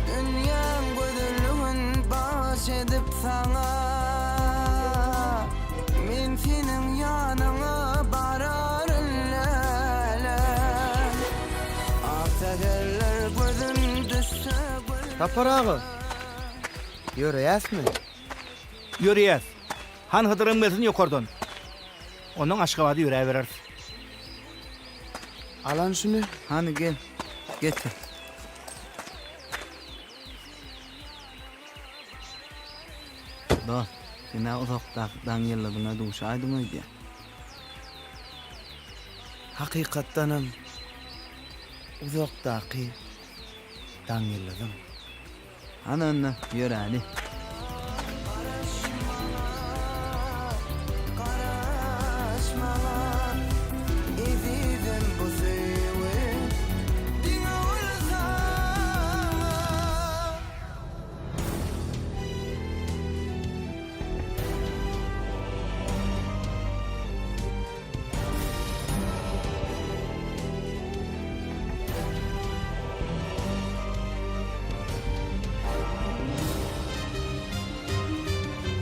Dünýäň gözelligin bagyş edip saňa Men seniň ýanyňa bararyn älem Ak säherler gözüm düşse gül Sapar aga! Ýöreýäsmi? Ýöreýäs. Han Hydyram gelsin ýokardan. Onnoň Aşgabada ýöräbereris. Alan şuny. Hany gel, getir. Dost, sen-ä uzakdaky daň ýyldyzyna duşaýdyň öýdýän. Hakykatdanam, uzakdaky daň ýyldyzym. Hany onda, ýöräli.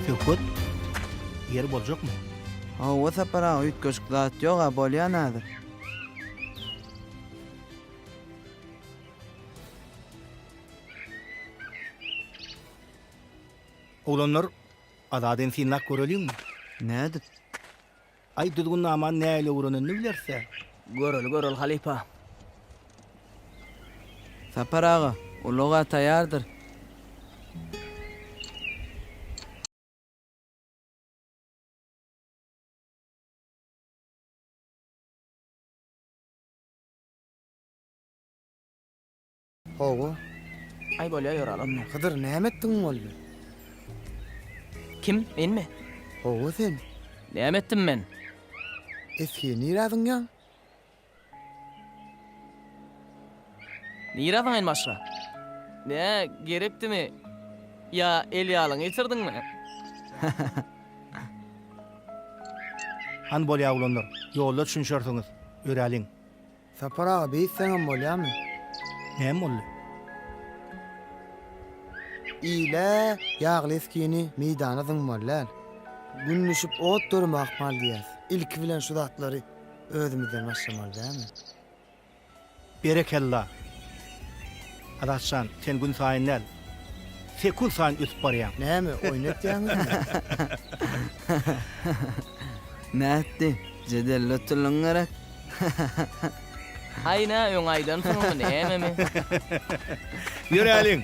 Söhbet, ýeri boljakmy? Hawa Sapar aga üýtgeşik zat ýog-a bolýan häzir. Oglanlar, Azadyny synlap göreliňmi? Nädip? Aý düzgünnamany nähili öwrenenini bileris-dä. Göreli göreli halypa. Sapar aga, ulag-a taýardyr. Hawa. Aý bolýa ýöräli onda. Hydyr näme etdiň boldy? Kim? Menmi? Hawa sen. Näme etdim men? Esgi nirä zyňýaň? Nirä zyňaýyn başga? Nä, gerekdimi? Ýa el ýalyňy ýitirdiňmi? Hany bolýa oglanlar, ýolda düşünişersiňiz. Ýöräliň. Sapar aga beýtseňem bolýamy? Näme boldy? Ile ýagly esgini meýdana zyňmaly däl. Gün düşüp ot döreme ahmal diýýäs. Ilki bilen şu zatlary özümizden başlamaly dälmi? Berekella. Azatjan, sen gün saýyn däl, sekunt saýyn ösüp barýaň. Näme, oýun etýäňizmi? Nätdi, jedelli oturlyň gerek? Aý nä öň aýdansyňyzmy nämemi? Ýöräliň.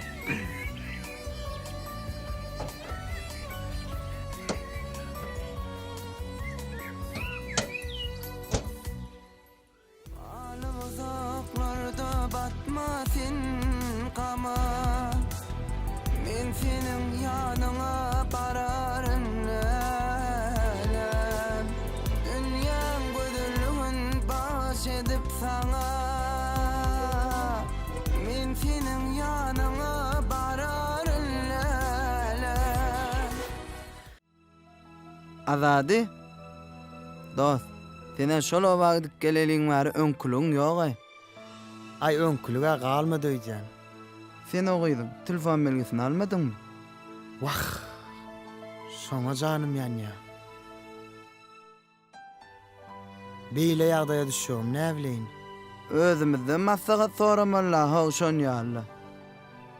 Alyp uzaklarda batma sen gama Men seniň ýanyňa bararyn älem Dünýäň gözelligin bagyş edip saňa Men seniň ýanyňa bararyn älem. Azady, dost, sen-ä şol oba gidip geleliň bäri öňküligiň ýog-aý. Aý, öňkülig-ä galmady öýdýän. Sen o gyzyň telefon belgisini almadyňmy? Wah, şoňa janym ýanýa. Beýle ýagdaýa düşjegimi näbileýin. Özümizden maslahat soramaly-la how şon ýaly.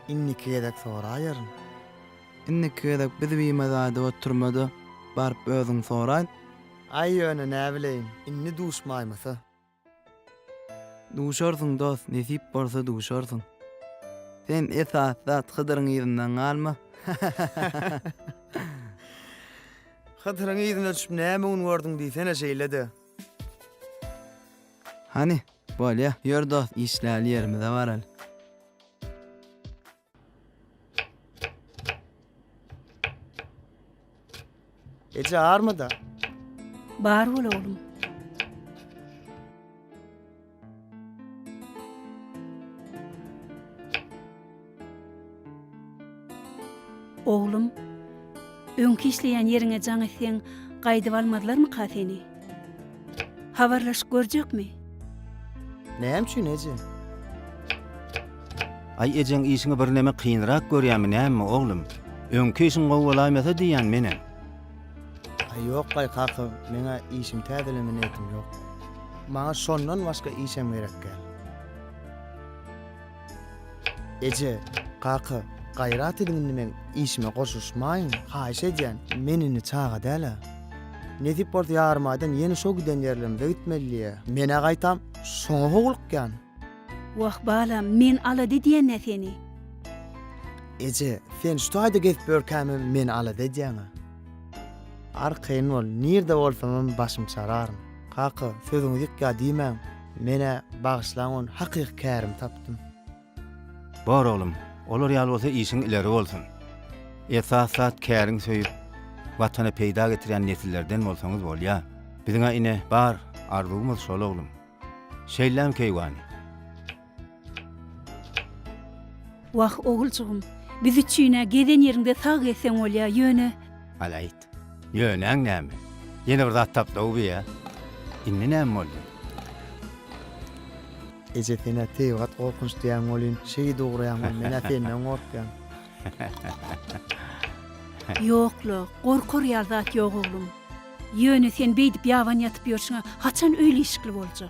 Indiki gezek soraýaryn. Indiki gezek biz bimaza aýdyp oturma-da, baryp özüň soraý. Aý ýöne näbileýin, indi duşmaýmasa. Duşarsyň dost, nesip bolsa duşarsyň. Sen esasy zat Hydyryň yzyndan galma. Hydyryň yzyna düşüp näme gün gördüň diýsene şeýle-de. Hany, bolýa, ýör dost, işläli ýerimize baraly. Eje armyda. Bar bol oglum. Oglum, öňki işleýän ýeriňe jaň etseň, gaýdyp almazlarmyka seni? Habarlaşyp görjekmi? Näme üçin eje? Aý ejeň işiňi birneme kynrak görýämi nämemi oglum? Öňki işiň gowy bolaýmasa diýýän menem. Aý ýok-laý kaka, meň-ä işimi täzeleme niýetim ýok. Maňa şondan başga işem gerek däl. Eje, kaka, gaýrat ediň indi meň işime goşulyşmaýyň, haýyş edýän, men indi çaga däl-ä. Nesip bolsa ýarym aýdan ýene şo giden ýerlerimize gitmeli diýýä. Men-ä gaýtam şoňa howlukýan. Wah, balam, men alada edýän-ä seni. Eje, sen şu taýda gezip ýörkämem meni alada edýäň-ä. Arkaýyn bol, nirde bolsamam başym çararyn. Kaka, sözüňizi ýykýa diýmäň. Men-ä, bagyşlaň ony, hakyky kärimi tapdym. Bor oglum, olar ýaly bolsa işiň ileri bolsun. Esasy zat käriňi söýüp, Watana peýda getirýän nesillerden bolsaňyz bolýa. Biziň-ä ine, bar arzuwymyz şol oglum. Şeýlläm keýwany. Wah, oguljygym, biz üçin-ä gezen ýeriňde sag gezseň bolýa, ýöne. Alaýt. Ýönäň näme? Ýene bir zat tapdy-ow bi-ä. Indi näme boldy? Eje sen-ä tebigat gorkunç diýýäň welin, şeýdip ugraýaň welin, men-ä senden gorkýan. Ýok-la, gorkar ýaly zat ýok, oglum. Ýöne sen beýdip ýaban ýatyp ýörşüňe haçan öýli-işikli boljak?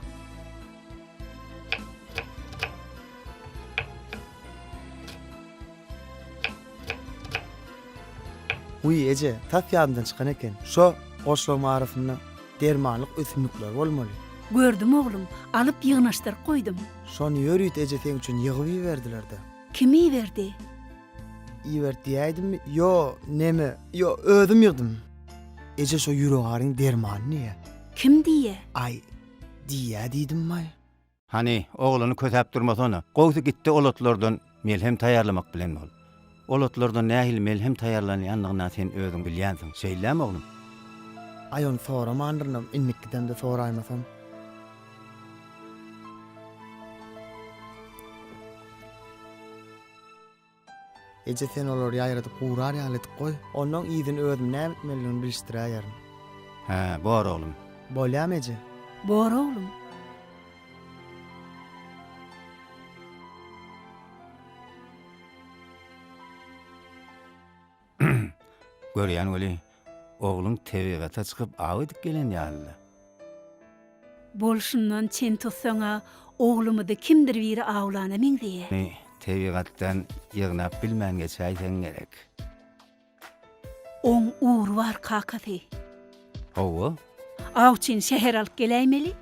Wiý, eje, tas ýadymdan çykan eken. Şo goşlaryň arasynda dermanlyk ösümlikler bolmaly. Gördüm, oglum, alyp ýygnaşdyryp goýdum. Şony ýörite eje seň üçin ýygyp iberdiler-de. Kim iberdi? Iberdi diýäýdimmi? Ýo, neme, ýo, özüm ýygdym. Eje şo ýüregaryň dermany diýýä. Kim diýýä? Aý, diýýä diýdim-aý. Hany, oglany kösäp durmasana. Gowsy gitde ol otlardan melhem taýýarlamak bilen bol. Ol otlardan nähili melhem taýýarlanýandygyna sen özüň bilýänsiň, şeýlemi oglum? Aý ony soramandyrynam, indiki gidemde soraýmasam. Eje sen olary ýaýradyp gurar ýaly edip goý. Onnoň yzyny özüm näme etmelidigini bilişdiräýerin. Hä, bor oglum. Bolýamy eje? Bor oglum. Görýän weli, ogluň tebigata çykyp aw edip gelen ýaly-la. Bolşundan çen tutsaň-a, oglumyzy kimdir biri awlana meňzeýär. Tebigatdan ýygnap bilmän geçäýseň gerek. Oň ugry bar kakasy. Hawa. Awçyny şähere alyp geläýmeli.